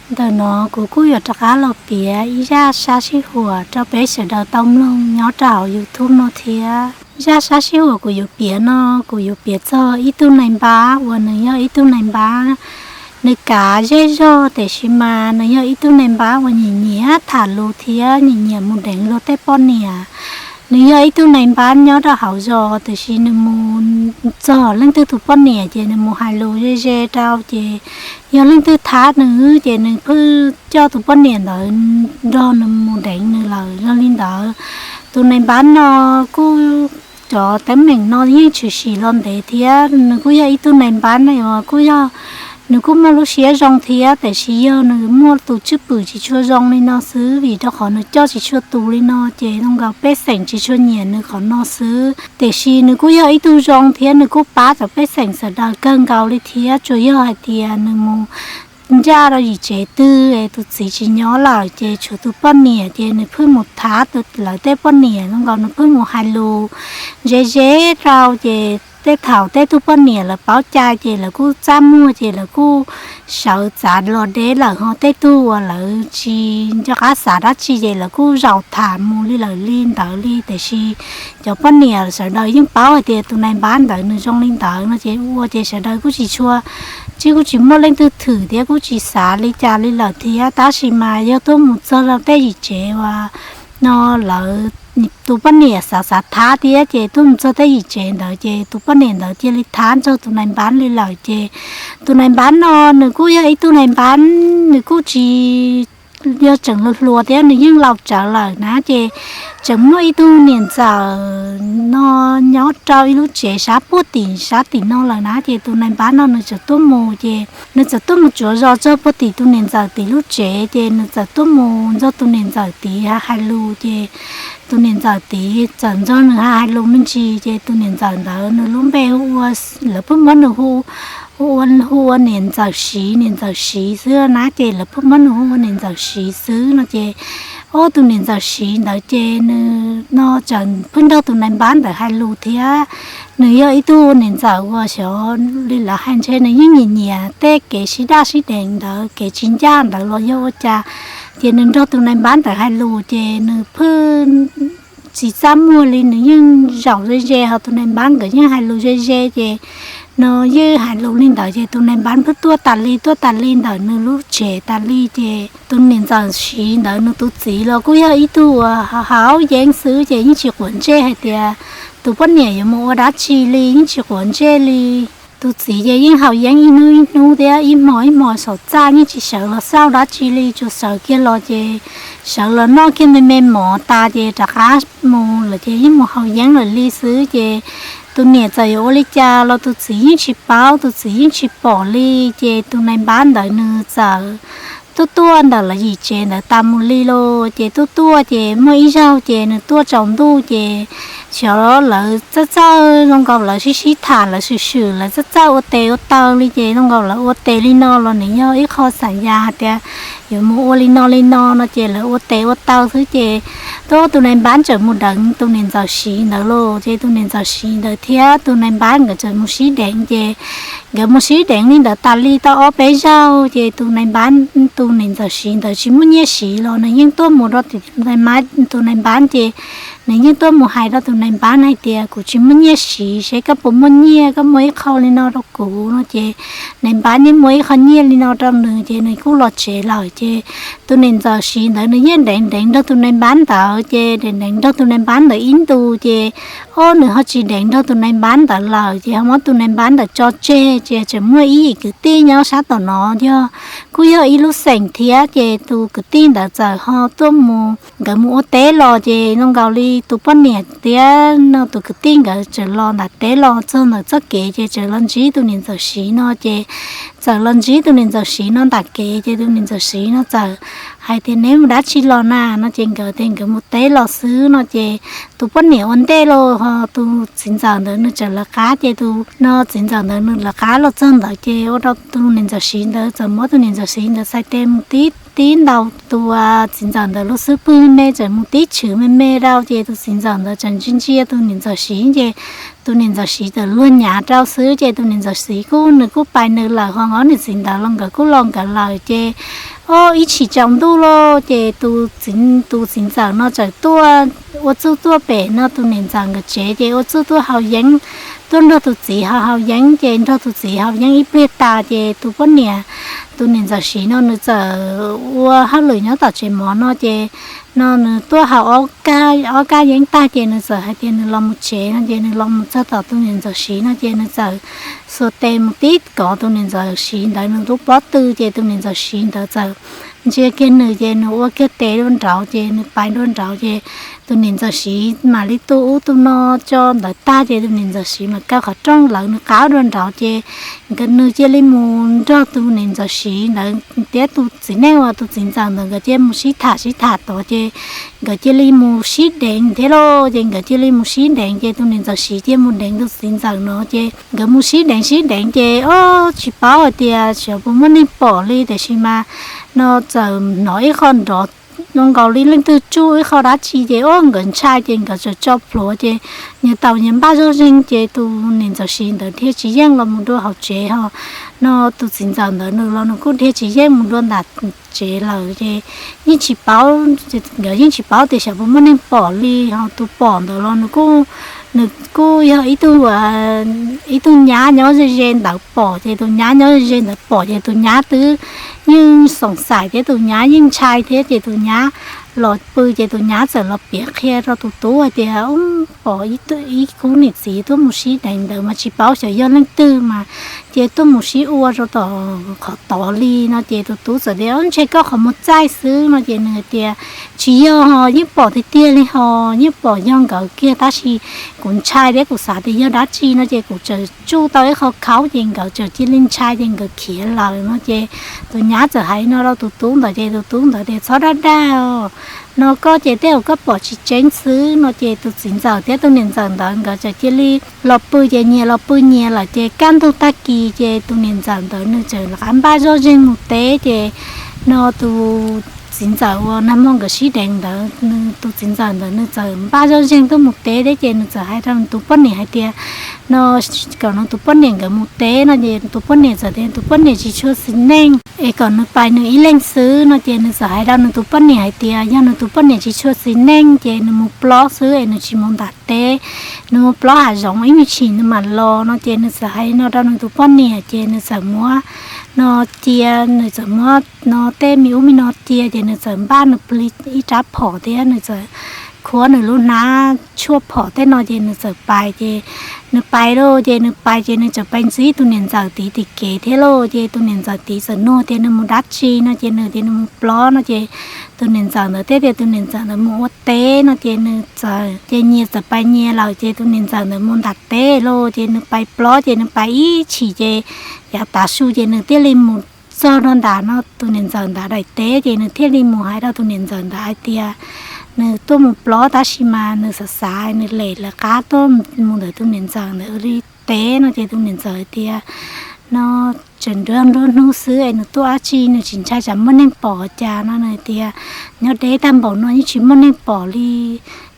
Ntawm no kuv kuj yuav rov qab los piav ib zaj sab sij huam rau peb sawv daws tau mloog nyob rau hauv YouTube no thiab. Zaj sab sij huam kuv yuav piav no, kuv yuav piav txog ib tug nais npab uas nws yog ib tug nais npab, nws kav zej zog, tiam sis mas nws yog ib tug nais npab uas nyiam nyiam tham lus thiab nyiam nyiam mus deev luag tej poj niam. Nws yog ib tug nais npab nyob rau hauv zos, tiam sis nws mus txog leej twg tus poj niam ces nws mus hais lus ze ze rau, ces yog leej twg thab nws ces nws pheej coj tus poj niam ntawd nrog nws mus deev nws lawm. Yog li ntawd, tus nais npab no kuj, cov teeb meem no yeej tshwm sim los ntev thiab. Nws kuj yog ib tug nais npab uas kuj yog, nws kuj muaj lub siab zoo thiab, tiam sis yog nws muaj tus cwj pwm tsis tshua zoo li no xwb, vim rau qhov nws coj tsis tshua tus li no ces zoo nkaus pej xeem tsis tshua nyiam nws qhov no xwb. Tiam sis nws kuj yog ib tug zoo thiab nws kuj pab cov pej xeem sawv daws kawg nkaus li thiab. Tsuas yog hais tias nws mus ncaj rau yim tsev twg es tus txiv tsis nyob lawm ces tshuav tus poj niam ces nws pheej mus thab lawv tej poj niam, zoo nkaus nws pheej mus hais lus ze ze rau, ces tej thaum tej tug poj niam lawv paub cai ces lawv kuj txaj muag ces lawv kuj sawv txav los deb lawm, ho tej tug uas lawv tsis nco qab xav dab tsi ces lawv kuj zaum tham mus li lawm li ntawd li. Tiam sis cov poj niam sawv daws yeej paub hais tias tus nais npab ntawd nws zoo li ntawd no ces ua ces sawv daws kuj tsis tshua, tsis, kuj tsis muaj leej twg thwm thiab kuj tsis xav li cas li lawm thiab. Tab sis mas yog tuaj mus txog rau tej yim tsev uas no lawv, tus poj niam xav xav thab thiab ces tuaj mus txog tej yim tsev ntawd ces tus poj niam ntawd cia li thab nrog tus nais npab li lawm. Ces tus nais npab no nws kuj yog ib tug nais npab, nws kuj tsis yog tseem hluas hluas thiab, nws yeej laus tsawv lawm na. Ces tseem muaj ib tug niam ntxawm no nyob rau ib lub tsev sab puag tim sab tim no lawm na. Ces tus nais npab no nws txawm tuaj mus, ces nws txawm tuaj mus tsuav zos txog puag tim tus niam ntxawm tim lub tsev, ces nws txawm tuaj mus nrog tus niam ntxawm tid hais lus. Ces tus niam ntxawm tid txawm nrog nws hais lus me ntsis, ces tus niam ntxawm ntawd nws lub npe hu ua, lawv pheej muab nws hu ua, hu ua niam ntxawm Siv, niam ntxawm Siv xwb na. Ces lawv pheej muab nws hu ua niam ntxawm Siv xwb no. Ces ob tus niam ntxawm Siv ntawd ces nws no tseem pheej nrog tus nais npab ntawd hais lus thiab. Nws yog ib tug niam ntxawm uas xyov li lawv hais ntshe nws yeej nyiam nyiam tej kev sib daj sib deev ntawd, kev tsis ncaj ntawd los yog ua cas. Ces nws nrog tus nais npab ntawd hais lus ces nws pheej tsis txaj muag li, nws yeej zaum ze ze, ho tus nais npab nkawd yeej hais lus ze ze. Ces no yeej hais lus li ntawd ces tus nais npab pheej tuaj tas li tuaj tas li ntawm nws lub tsev tas li. Ces tus niam ntxawm Siv ntawd nws tus txiv los kuj yog ib tug uas haus yeeb xwb, ces yeej tsis quav ntsej hais tias tus poj niam yuav mus ua dab tsi li, yeej tsis quav ntsej li. Tus txiv ces yeej haus yeeb ib hnub ib hnub thiab ib hmos ib hmos saum txaj, yeej tsis sawv los xauj dab tsi li, tsuas sawv kiag los ces sawv los noj kiag me me mov tas ces rov qab mus lawm, ces yeej mus haus yeeb lawm li xwb. Ces tus niam txawm yuav ua li cas los tus txiv yeej tsis paub, tus txiv yeej tsis pom li. Ces tus nais npab ntawd nws txawm tuaj tuaj ntawm lawv yim tsev ntawd tas mus li los, ces tuaj tuaj ces muaj ib zaug ces nws tuaj tsaus ntuj ces xyov lawv txawj txawj zoo nkaus lawv sib sib tham, lawv swm swm, lawv txawj txawj ua tes ua taw li. Ces zoo nkaus lawv ua tes li no los nws yog ib qho xam yas hais tias yuav mus ua li no li no no, ces lawv ua tes ua taw xwb. Ces tus nais npab txawm mus deev tus niam ntxawm Siv ntawd los, ces tus niam ntxawm Siv ntawd thiab tus nais npab nkawd txawm mus sib deev. Ces nkawd mus sib deev li ntawd tas li tau ob peb zaug, ces tus nais npab, tus niam ntxawm Siv ntawd tsis muaj nyiaj siv los nws yeej tuaj mus rau tim tus nais npab, ces nws yeej tuaj mus hais rau tus nais npab hais tias, kuv tsis muaj nyiaj siv, seb koj puas muaj nyiaj, koj muaj ib qho li no rau kuv no. Ces nais npab yeej muaj ib qho nyiaj li no rau nws, ces nws kuj los tsev lawm. Ces tus niam ntxawm Siv ntawd nws yeej deev deev nrog tus nais npab ntawd, ces deev deev nrog tus nais npab ntawd ib ntus, ces ob nws ho tsis deev nrog tus nais npab ntawd lawm, ces ho muab tus nais npab ntawd tso tseg. Ces tseem muaj ib yim kwv tij nyob sab tom no yog, kuj yog ib lub xeem thiab, ces tus kwv tij ntawd txawm ho tuaj mus, nkawd mus ua teb los, ces zoo nkaus li tus poj niam thiab no tus kwv tij nkawd txawm los nram teb los txog ntawm txoj kev, ces txawm los ntsib tus niam ntxawm Siv no. Ces txawm los ntsib tus niam ntxawm Siv no nram kev, ces tus niam ntxawm Siv no txawm hais tias, neb mus dab tsi los na no? Ces nkawd tias nkawd mus teb los xwb no. Ces tus poj niam ua ntej los, ho tus txiv ntxawm ntawd nws txawm lawv qab, ces tus no txiv ntxawm ntawd nws lawv qab los txog ntawd, ces ua rau tus niam ntxawm Siv ntawd txawm muab tus niam ntxawm Siv ntawd txhais tes mus tib tib ntaus tus txiv ntxawm ntawd lub xub pwg me me, txawm mus tib tshwv me me rau, ces tus txiv ntxawm ntawd txawm ntsia ntsia tus niam ntxawm Siv, ces tus niam ntxawm Siv txawm luag nyav rau xwb. Ces tus niam ntxawm Siv kuj, nws kuj pais nws lawm, ho ob niam txiv ntawd los nkawd kuj los nkawd lawm. Ces Ob ib chim tsaus ntuj lauj, ces tus txiv ntxawm no txawm tuaj, ua txuj tuaj pem no tus niam ntxawm nkawd tsev, ces ua txuj tuaj haus yeeb, tuaj nrog tus txiv haus haus yeeb, ces nrog tus txiv haus yeeb ib pliag tas, ces tus poj niam, tus niam ntxawm Siv no nws txawm ua hauj lwm nyob tom tsev mov no, ces no nws tuaj haus ob kab yeeb tag, ces nws txawm hais tias nws los mus tsev no, ces nws los mus txog tom tus niam ntxawm Siv no, ces nws txawm xuas tes mus tib kov tus niam ntxawm Siv ntawd nws lub pob tw, ces tus niam ntxawm Siv ntawd txawm ntsia kiag nws, ces nws ua kiag tes dua nraud, ces nws pais dua nraud, ces tus niam ntxawm Siv mam li tu ub tu no tso ntawd tag, ces tus niam ntxawm Siv mam kaw qhov rooj lawv nws qab dua nraud, ces nkawd nws cia li mus nrog tus niam ntxawm Siv ntawd thiab tus txiv neej uas tus txiv ntxawm ntawd nkawd cia li mus sib tham sib tham tod, ces nkawd cia li mus sib deev thiab lauj, ces nkawd cia li mus sib deev, ces tus niam ntxawm Siv cia li mus deev tus txiv ntxawm no, ces nkawd mus sib deev sib deev, ces ob tsis paub hais tias xyov puas muaj neeg pom li, tiam sis mas no txawm hnov ib qho nrov zoo nkaus li leej twg tsuj ib qho dab tsi, ces ob nkawd ntshai, ces nkawd txawm tso plhuav, ces nyias tau nyias npaj zoj zeeg, ces tus niam ntxawm Siv ntawd dhia tsis yeej los mus dua hauv tsev ho, no tus txiv ntxawm ntawd nws los nws kuj dhia tsis yeej mus dua nram tsev lawm, ces yeej tsis paub, nkawd yeej tsis paub tias xyov puas muaj neeg pom li, ho tus pom ntawd los nws kuj, nws kuj yog ib tug, ib tug nyab nyob ze ze ntawd pom, ces tus nyab nyob ze ze ntawd pom, ces tus nyab twb yeej xoom xaim thiab tus nyab yeej ntshai thiab, ces tus nyab los pw, ces tus nyab txawm los piav qhia rau tus tub hais tias, Ub, pom ib khub niam txiv tuaj mus sib deev ntawd mas tsis paub xyov yog leej twg mas, ces tuaj mus sib ua rau tom qhov tod li no, ces tus tub txawm tias, Ntshe koj qhov muag txaij xwb no, ces nws tias, Tsis yog ho, yeej pom tiag tiag li ho, yeej pom yog nkawd kiag, tab sis kuv ntshai thiab kuv xav tias yog dab tsi no, ces kuv txawm tsuj tau ib qho khaub, ces nkawd txawm cia li ntshai, ces nkawd khiav lawm no, ces tus nyab txawm hais no rau tus tub ntawd, ces tus tub ntawd tias, Txhob dag dag os, no koj ces tej zaum koj pom tsis tseeb xwb no, ces tus txiv ntxawm thiab tus niam ntxawm ntawd nkawd txawm cia li los pw, ces nyias los pw nyias lawm, ces kaj ntug tag kis, ces tus niam ntxawm ntawd nws txawm rov qab npaj zoj zeeg mus teb, ces no tus txiv ntxawm uas nag hmo nkawd sib deev ntawd, tus txiv ntxawm ntawd nws txawm npaj zoj zeeg tuaj mus teb thiab, ces nws txawm hais rau nws tus poj niam hais tias, no kom nws tus poj niam nkawd mus teb no, ces tus poj niam txawm tias tus poj niam tsis tshua xis neej es kom nws pais nws ib leeg xwb no, ces nws txawm hais rau nws tus poj niam hais tias yog nws tus poj niam tsis tshua xis neej ces nws mus plob xwb es nws tsis mus nram teb, nws mus plob hav zoov ib me chim nws mam los no, ces nws txawm hais no rau nws tus poj niam, ces nws txawm muab no cia, nws txawm muab no tej me ub me no cia, ces nws txawm npaj nws plig ib rab phom thiab nws txawm khuab nws lub hnab tshuaj phom tej no, ces nws txawm pais, ces nws pais lauj, ces nws pais ces nws txawm pais ntxib tus niam ntxawm tid tim kev thiab lauj, ces tus niam ntxawm tid txawm nug tias nws mus dab tsi no, ces nws tias nws mus plob no, ces tus niam ntxawm ntawd teb tias tus niam ntxawm ntawd mus ua teb no, ces nws txawm, ces nyias txawm pais nyias lawm, ces tus niam ntxawm ntawd mus nram teb lauj, ces nws pais plob ces nws pais ib chim ces yav tav su ces nws thiaj li mus txog rau ntawm no tus niam ntxawm ntawd daim teb, ces nws thiaj li mus hais rau tus niam ntxawm ntawd hais tias nws tuaj mus plob tab sis mas nws xav xav nws lem lawv qab tuaj mus ntawm tus niam ntxawm ntawd li teb no, ces tus niam ntxawm hais tias no tseem nruab nruab hnub xwb es nws tuaj dab tsi, nws tsis ntshai tsam muaj neeg pom cas no, nws tias nyob deb tag npaum no yeej tsis muaj neeg pom li,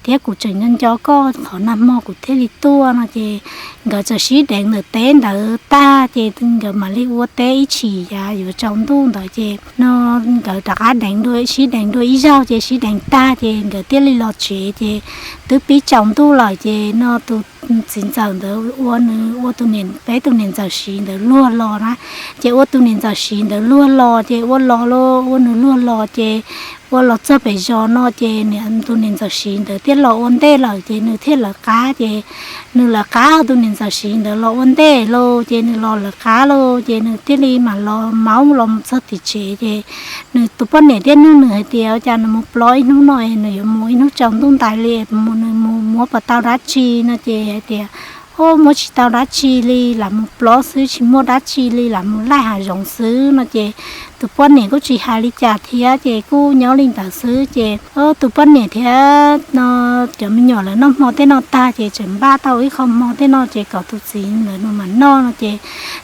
thiab kuv tseem nco nco koj qhov nag hmo kuv thiaj li tuaj no, ces nkawd txawm sib deev ntawm teb ntawd tag, ces nkawd mam li ua teb ib chim yav yuav tsaus ntuj ntawd, ces no nkawd rov qab deev dua, sib deev dua ib zaug, ces sib deev tag ces nkawd thiaj li los tsev, ces twb pib tsaus ntuj lawm, ces no tus txiv ntxawm ntawd ua nws ua tus niam, peb tus niam ntxawm Siv ntawd luag los na, ces ua tus niam ntxawm Siv ntawd luag los, ces ua los lauj, ua nws luag los, ces ua los txog pem zos no, ces tus niam ntxawm Siv ntawd thiaj los ua ntej lawm, ces nws thiaj lawv qab, ces nws lawv qab, tus niam ntxawm Siv ntawd los ua ntej lauj, ces nws los lawv qab lauj, ces nws thiaj li mam los maub los mus txog tim tsev, ces nws tus poj niam thiaj nug nws hais tias ua cas nws mus plob ib hnub no es nws yuav mus ib hnub tsaus ntuj ntais li, nws mus muab puas tau dab tsi no, ces hais tias o, muab tsis tau dab tsi li, lam mus plob xwb, tsis muaj dab tsi li, lam mus laij hav zoov xwb no, ces tus poj niam kuj tsis hais li cas thiab, ces kuj nyob li ntawd xwb, ces tus poj niam thiab no cov me nyuam lawv noj hmo tej no tag, ces tseem npaj tau ib qho hmo tej no, ces kom tus txiv ntawd nws mam noj no, ces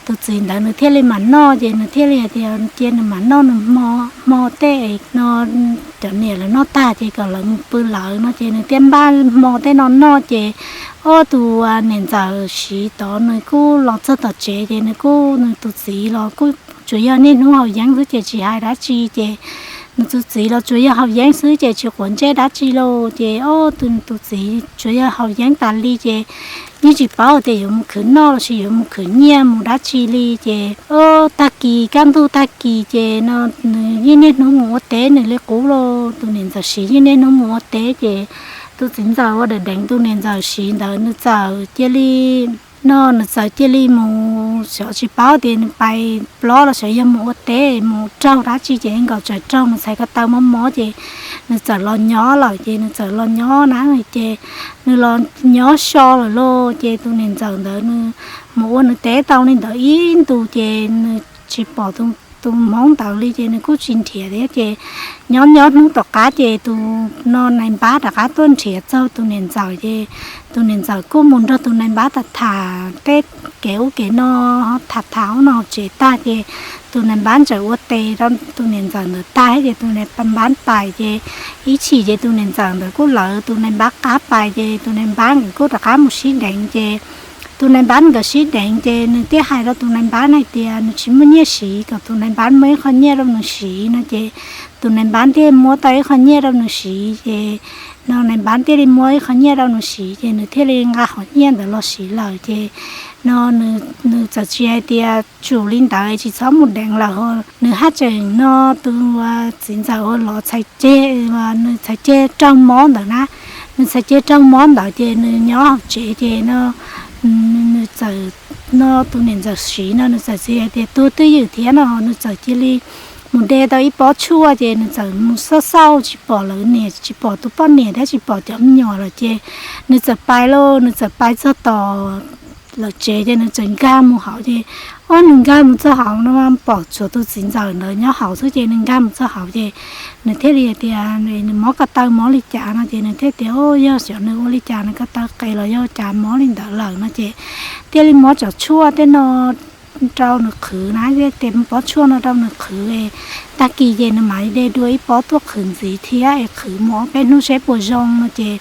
tus txiv ntawd nws thiaj li mam noj, ces nws thiaj li hais tias cia nws mam noj nws hmo, hmo tej no cov niam lawv noj tag ces kom lawv mus pw lawv no, ces nws thiaj npaj hmo tej no noj, ces ob tus niam ntxawm Siv tod nws kuj los txog tom tsev, ces nws kuj, nws tus txiv los kuj tsuas yog niaj hnub haus yeeb xwb ces tsis hais dab tsi ces nws tus txiv los tsuas yog haus yeeb xwb ces tsis quav ntsej dab tsi lauj. Ces o, tus txiv tsuas yog haus yeeb tas li ces yeej tsis paub tias yuav mus khwv noj los sis yuav mus khwv nyiaj mus dab tsi li. Ces o, tag kis kaj ntug tag kis ces no nws yeej niaj hnub mus ua teb nws li qub lauj. Tus niam ntxawm Siv yeej niaj hnub mus ua teb ces tus txiv ntxawm ua dawm deev tus niam ntxawm Siv ntawd nws txawm cia li no nws txawm cia li mus xyov tsis paub tias nws pais plob los xyov yog mus ua teb mus raug dab tsi ces nkaus tsaws raug mus txhais ko taw mob mob ces nws txawm los nyob lawm ces nws txawm los nyob na ces nws los nyob so lawm lauj. Ces tus niam ntxawm ntawd nws mus ua nws teb tau li ntawd ib ntus ces nws tsis pom tus hmoob ntawd li ces nws kuj tsis nrhiav thiab ces nyob nyob hnub tom qab ces tus no nais npab rov qab tuaj nrhiav txog tus niam ntxawm ces tus niam ntxawm kuj mus nrog tus nais npab tham tham tej kev ub kev no, tham tham ub no tsev tag ces tus nais npab ntawd ua tes rau tus niam ntxawm ntawd tag ces tus nais npab pais ces ib chim ces tus niam ntxawm ntawd kuj lawv tus nais npab qab pais ces tus nais npab nkawd kuj rov qab mus sib deev ces tus nais npab nkawd sib deev ces nws thiaj hais rau tus nais npab hais tias nws tsis muaj nyiaj siv kom tus nais npab muab ib qho nyiaj rau nws siv no ces tus nais npab thiaj muab tau ib qho nyiaj rau nws siv ces no nais npab thiaj li muab ib qho nyiaj rau nws siv ces nws thiaj li nqa qhov nyiaj ntawd los siv lawm ces no nws txawm tsis hais tias tsum li ntawd tsis txhob mus deev lawm ho nws haj tseem no tus txiv ntxawm uas los txhais ceg, nws txhais ceg raug mob ntawd na, nws txhais ceg raug mob ntawd ces nws nyob hauv tsev ces no nws txawm no tus niam ntxawm Siv no nws txawm tsis hais tias tuag twj ywm thiab no nws txawm cia li mus de tau ib pob tshuaj ces nws txawm mus xauj xauj tsis pom lawv niam tsis pom tus poj niam thiab tsis pom cov me nyuam lawm ces nws txawm pais lauj, nws txawm pais txog tom lawv tsev ces nws txawm nkag mus hauv ces o nws nkag mus txog hauv no pom tsuas tus txiv ntxawm ntawd nyob hauv xwb ces nws nkag mus txog hauv ces nws thiaj li hais tias nws mob ko taw mob li cas no ces nws thiaj tias o yog xyov nws ua li cas nws ko taw qes los yog cas mob li ntawd lawm no ces thiaj li muab cov tshuaj tej no rau nws qhwv na, thiaj tias muab pob tshuaj no rau nws qhwv, tag kis ces nws mam li de dua ib pob tuaj qhwv ntxiv thiab es qhwv mus ob peb hnub seb puas zoo no ces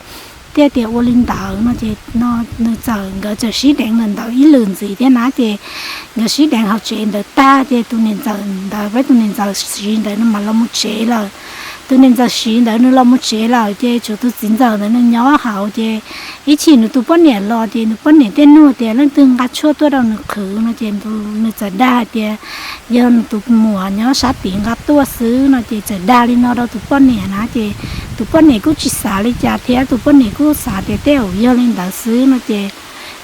thiaj tias ua li ntawd no ces no nws txawm nkawd txawm sib deev ntawm ntawd ib lwm ntxiv thiab na ces nkawd sib deev hauv tsev ntawd tag ces tus niam ntxawm ntawd peb tus niam ntxawm Siv ntawd nws mam los mus tsev lawm. Tus niam ntxawm Siv ntawd nws los mus tsev lawm ces tshuav tus txiv ntxawm ntawd nws nyob hauv ces ib chim nws tus poj niam los ces nws poj niam thiaj nug tias leej twg nqa tshuaj tuaj rau nws qhwv no ces nws txawm dag hais tias yog nws tus muam nyob sab tid nqa tuaj xwb no ces txawm dag li no rau tus poj niam na ces tus poj niam kuj tsis xav li cas thiab tus poj niam kuj xav tias tej zaum yog li ntawd xwb no ces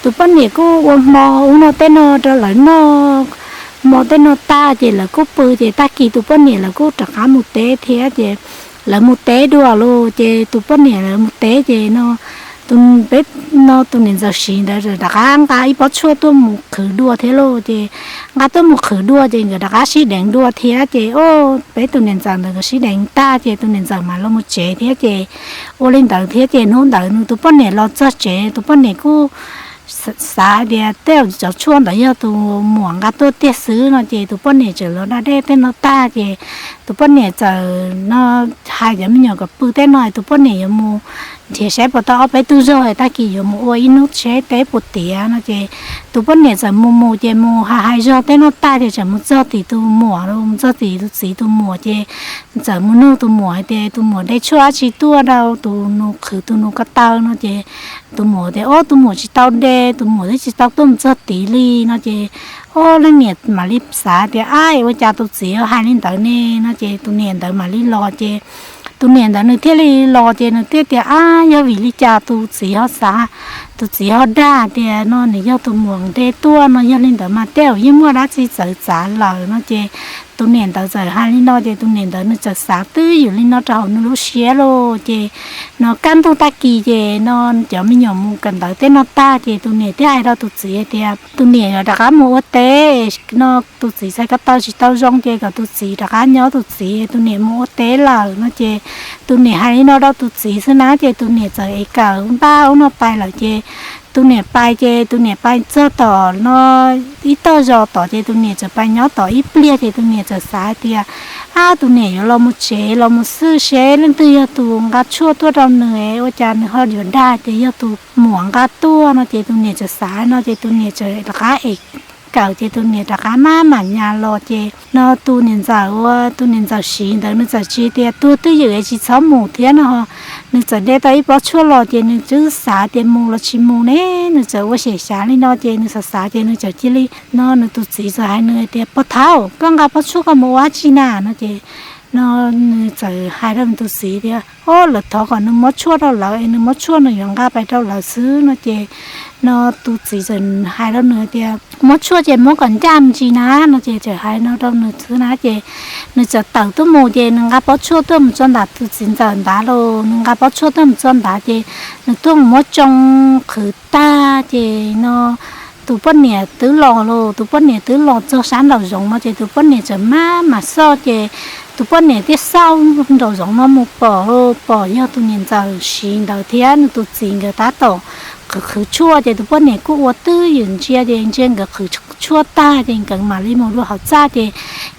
tus poj niam kuj ua hmo ub no tej no rau lawv noj, hmo tej no tag ces lawv kuj pw ces tag kis tus poj niam lawv kuj rov qab mus teb thiab ces lawv mus teb dua los ces tus poj niam lawv mus teb ces no peb no tus niam ntxawm Siv ntawd rov qab nqa ib pob tshuaj tuaj mus qhwv dua thiab lauj ces nqa tuaj mus qhwv dua ces nkawd rov qab sib deev dua thiab ces o peb tus niam ntxawm ntawd nkawd sib deev tag ces tus niam ntxawm mam los mus tsev thiab ces ua li ntawd thiab ces hnub ntawd nws tus poj niam los txog tsev tus poj niam kuj xav hais tias tej zaum cov tshuaj ntawd yog tus muam nqa tuaj tiag xwb no ces tus poj niam txawm los da dej tej no tag ces tus poj niam txawm no hais cov me nyuam kom pw tej no tus poj niam yuav mus nrhiav saib puas tau ob peb tug zog tag kis yuav mus ua ib hnub seb teb puas tiav no ces tus poj niam txawm mus mus ces mus hais hais zog tej no tag ces txawm mus txog tim tus muam, mus txog tim tus txiv tus muam ces txawm mus nug tus muam hais tias tus muam de tshuaj dab tsi tuaj rau tus nus qhwv tus nus ko taw no ces tus muam tias o tus muam tsis tau de, tus muam twb tsis tau tuaj mus txog tid li no ces o leej niam mam li xav tias ab ua cas tus txiv ho hais li ntawd ne no ces tus niam ntawd mam li los ces tus niam ntawd nws thiaj li los ces nws thiaj tias ab yog vim li cas tus txiv ho xav, tus txiv ho dag tias no nws yog tus muam de tuaj no yog li ntawd mas tej zaum yeej muaj dab tsi txawv txav lawm no ces tus niam ntawd txawm hais li no ces tus niam ntawd nws txawm xav twb ywm li no rau hauv nws lub siab lauj ces no kaj ntug tag kis ces no cov me nyuam mus kawm ntawv tej no tag ces tus niam thiaj hais rau tus txiv hais tias tus niam yuav rov qab mus ua teb no tus txiv txhais ko taw tsis tau zoo ces kom tus txiv rov qab nyob tus txiv, tus niam mus ua teb lawm no ces tus niam hais li no rau tus txiv xwb na ces tus niam txawm ev kawm npaj ub no pais lawm ces tus niam pais ces tus niam pais txog tom no ib tog zos tod ces tus niam txawm pais nyob tod ib pliag ces tus niam txawm xav hais tias ab tus niam yuav los mus tsev los mus xwb seb leej twg yog tus nqa tshuaj tuaj rau nws ua cas nws ho yuav dag tias yog tus muam nqa tuaj no ces tus niam txawm xav no ces tus niam txawm rov qab ev kawm ces tus niam rov qab maj mam nyas los ces no tus niam ntxawm ua tus niam ntxawm Siv ntawd nws txawm tsis tias tuag twj ywm es tsis txhob mus thiab no. Nws txawm de tau ib pob tshuaj los ces nws twb xav tias mus los tsis mus ne, nws txawm ua xyem xyav li no ces nws xav xav ces nws txawm cia li no nws tus txiv txawm hais nws tias, Pog thaub, koj nqa pob tshuaj koj mus ua dab tsi na? No ces no nws txawm hais rau nws tus txiv tias, O, lawv thov kom nws muab tshuaj rau lawv es nws muab tshuaj nws yuav nqa pais rau lawv xwb no ces no tus txiv txawm hais rau nws tias, Muab tshuaj ces muab kom ncaj me ntsis na. No ces txawm hais no rau nws xwb na ces nws txawm tawm tuaj mus ces nws nqa pob tshuaj tuaj mus txog ntawm tus txiv ntxawm ntawd los nws nqa pob tshuaj tuaj mus txog ntawd ces nws tuaj mus muab tsoo qhwv tag ces no tus poj niam twb los los, tus poj niam twb los txog sab nraum zoov no ces tus poj niam txawm maj mam xauj ces tus poj niam thiaj xauj nraum zoov no mus pom los pom yog tus niam ntxawm Siv ntawd thiab nws tus txiv nkawd tab tom qhwv qhwv tshuaj ces tus poj niam kuj ua twj ywm ntsia ces ntsia nkawd qhwv tshuaj tag ces nkawd mam li mus dua hauv txaj ces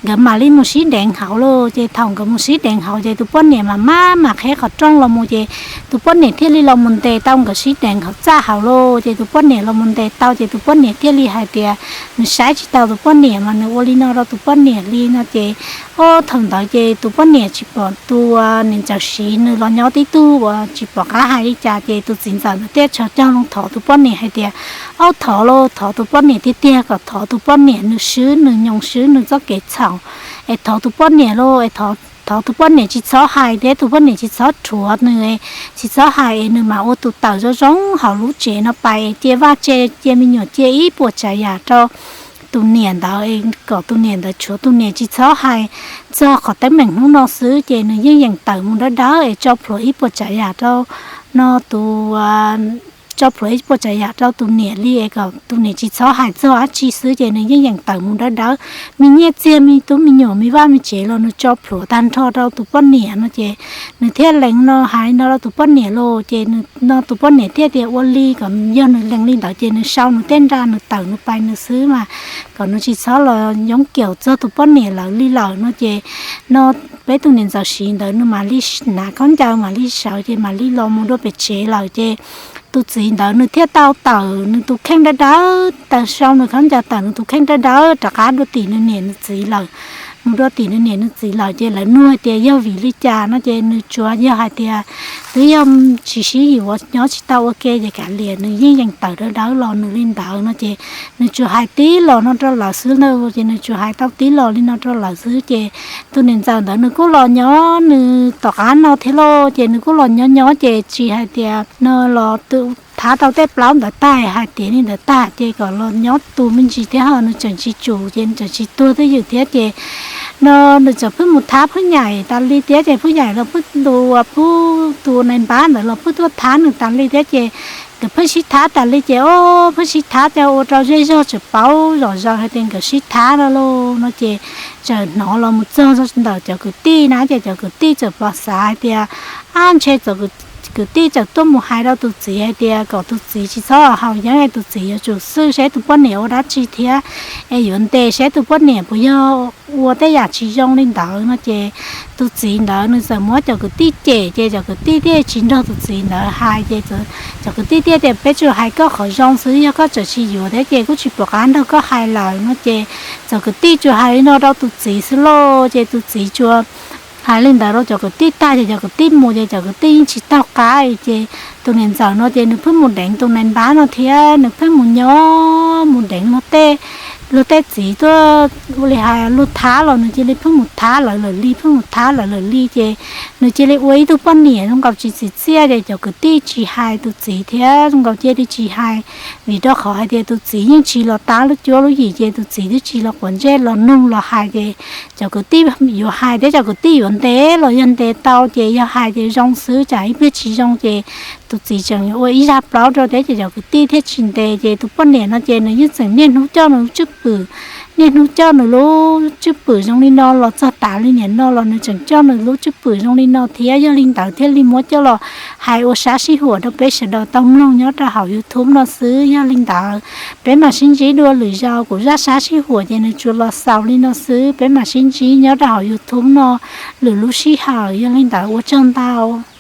nkawd mam li mus sib deev hauv los ces thaum nkawd mus sib deev hauv ces tus poj niam mam maj mam qheb qhov rooj los mus ces tus poj niam thiaj li los mus ntes tau nkawd sib deev hauv txaj hauv los ces tus poj niam los mus ntes tau ces tus poj niam thiaj li hais tias nws saib tsis taus tus poj niam mas nws ua li no rau tus poj niam li no ces o thaum ntawd ces tus poj niam tsis pom tus niam ntxawm Siv nws los nyob tib tug uas tsis pom qab hais li cas ces tus txiv ntxawm ntawd thiaj tso cog loo thov tus poj niam hais tias, Au, thov los thov tus poj niam tiag tiag kom thov tus poj niam nws swb nws nyoos swb nws txoj kev txhaum es thov tus poj niam los es thov tus poj niam tsis txhob hais thiab tus poj niam tsis txhob rhuav nws, tsis txhob hais es nws mam ua tus tawm zoo zoo hauv lub tsev no pais es cia vaj tse cia me nyuam cia ib puas tsav yam rau tus niam ntawd es kom tus niam ntawd tshuav tus niam tsis txhob hais txog qhov teeb meem hnub no xwb ces nws yeej yeem tawm mus dawb dawb es tso plhuav ib puas tsav yam rau no tus tso plhuav ib puas tsav yam rau tus niam li es kom tus niam tsis txhob hais txog dab tsi xwb ces nws yeej yeem tawm mus dawb dawb. Me nyiaj txiag me tub me nyuam me vaj me tsev los nws tso plhuav tag nrho rau tus poj niam no ces nws thiaj lees no hais no rau tus poj niam los ces no tus poj niam thiaj tias ua li kom yog nws lees li ntawd ces nws sau nws tej nra nws tawm nws pais nws xwb mas kom nws tsis txhob los yoob kiaum txog tus poj niam lawv li lawm no ces no peb tus niam ntxawm Siv ntawd nws mam li hnav khaub ncaws mam li sawv ces mam li los mus dua pem tsev lawm ces tus txiv ntawd nws thiaj tau tawm nws tus kheej dawb dawb, tawm sau nws khaub ncaws tawm nws tus kheej dawb dawb rov qab dua tim nws niam nws txiv lawm. Mus dua tim nws niam nws txiv lawm ces lawv nug hais tias yog vim li cas no ces nws tsuas yog hais tias twb yog tsis sib yuav ua nyob tsis tau ua ke ces kav liam nws yeej yeem tawm dawb dawb los nws li ntawd no ces nws tsuas hais tib los no rau lawv xwb na ces nws tsuas hais tau tib los li no rau lawv xwb ces tus niam ntxawm ntawd nws kuj los nyob nws tom qab no thiab lauj ces nws kuj los nyob nyob ces tsis hais tias no los thav tau tej plaub ntawd tag hais tias li ntawd tag ces kom los nyob tus me ntsis thiab ho nws tseem tsis tsum ces nws tseem tsis tuag twj ywm thiab ces no nws txawm pheej mus thab phub nyaim tas li thiab ces phub nyaim los pheej tus uas phub tus nais npab ntawd los pheej tuaj thab nws tas li thiab ces nkawd pheej sib thab tas li ces o pheej sib thab ces ua rau zej zog tseem paub zom zaws hais tias nkawd sib thab no lauj no ces txawm hnov los mus txog ntawm cov kwv tij na ces cov kwv tij txawm pom xav hais tias ab ntshe cov kwv tij txawm tuaj mus hais rau tus txiv hais tias kom tus txiv tsis txhob haus yeeb es tus txiv yuav tsum xwb seb tus poj niam ua dab tsi thiab es yuav ntes seb tus poj niam puas yog ua tej yam tsis zoo li ntawd no ces tus txiv ntawd nws txawm muab cov kwv tij cem ces cov kwv tij thiaj tsis nrog tus txiv ntawd hais ces cov kwv tij thiaj tias peb tsuas hais koj qhov zoo xwb yog koj tseem tsis yuav thiab ces kuj tsis pom qab nrog koj hais lawm no ces cov kwv tij tsuas hais li no rau tus txiv xwb lauj ces tus txiv tsuas hais li ntawd rau cov kwv tij tag ces cov kwv tij mus ces cov kwv tij yeej tsis taug qab ces tus niam ntxawm no ces nws pheej mus deev tus nais npab no thiab nws pheej mus nyob mus deev luag tej luag tej txiv tuaj ua li hais luag thab los nws cia li pheej mus thab lawv lawm li pheej mus thab lawv lawm li ces nws cia li ua ib tug poj niam zoo nkaus tsis txim txiaj ces cov kwv tij tsis hais tus txiv thiab zoo nkaus cia li tsis hais vim rau qhov hais tias tus txiv yeej tsis los tab lub cuab lub yim ces tus txiv twb tsis los quav ntsej los nug los hais ces cov kwv tij yuav hais thiab cov kwv tij yuav ntes los yog ntes tau ces yog hais tias zoo xwb tsam ib pliag tsis zoo ces tus txiv tseem yuav ua ib zaj plaub rau thiab ces cov kwv tij thiaj tsis ntes ces tus poj niam no ces nws yeej tseem niaj hnub coj nws lub tswj pwm, niaj hnub coj nws lub tswj pwm zoo li no los txog tas li niam no los nws tseem coj nws lub tswj pwm zoo li no thiab yog li ntawd thiaj li muab coj los hais ua sab sib huam rau peb sawv daws tau mloog nyob rau hauv YouTube no xwb. Yog li ntawd peb mam sib ntsib dua lwm zaus, kuv zaj sab sib huam ces nws tsuas los xaus li no xwb, peb mam sib ntsib nyob rau hauv YouTube no lwm lub sij hawm. Yog li ntawd ua tsaug ntau.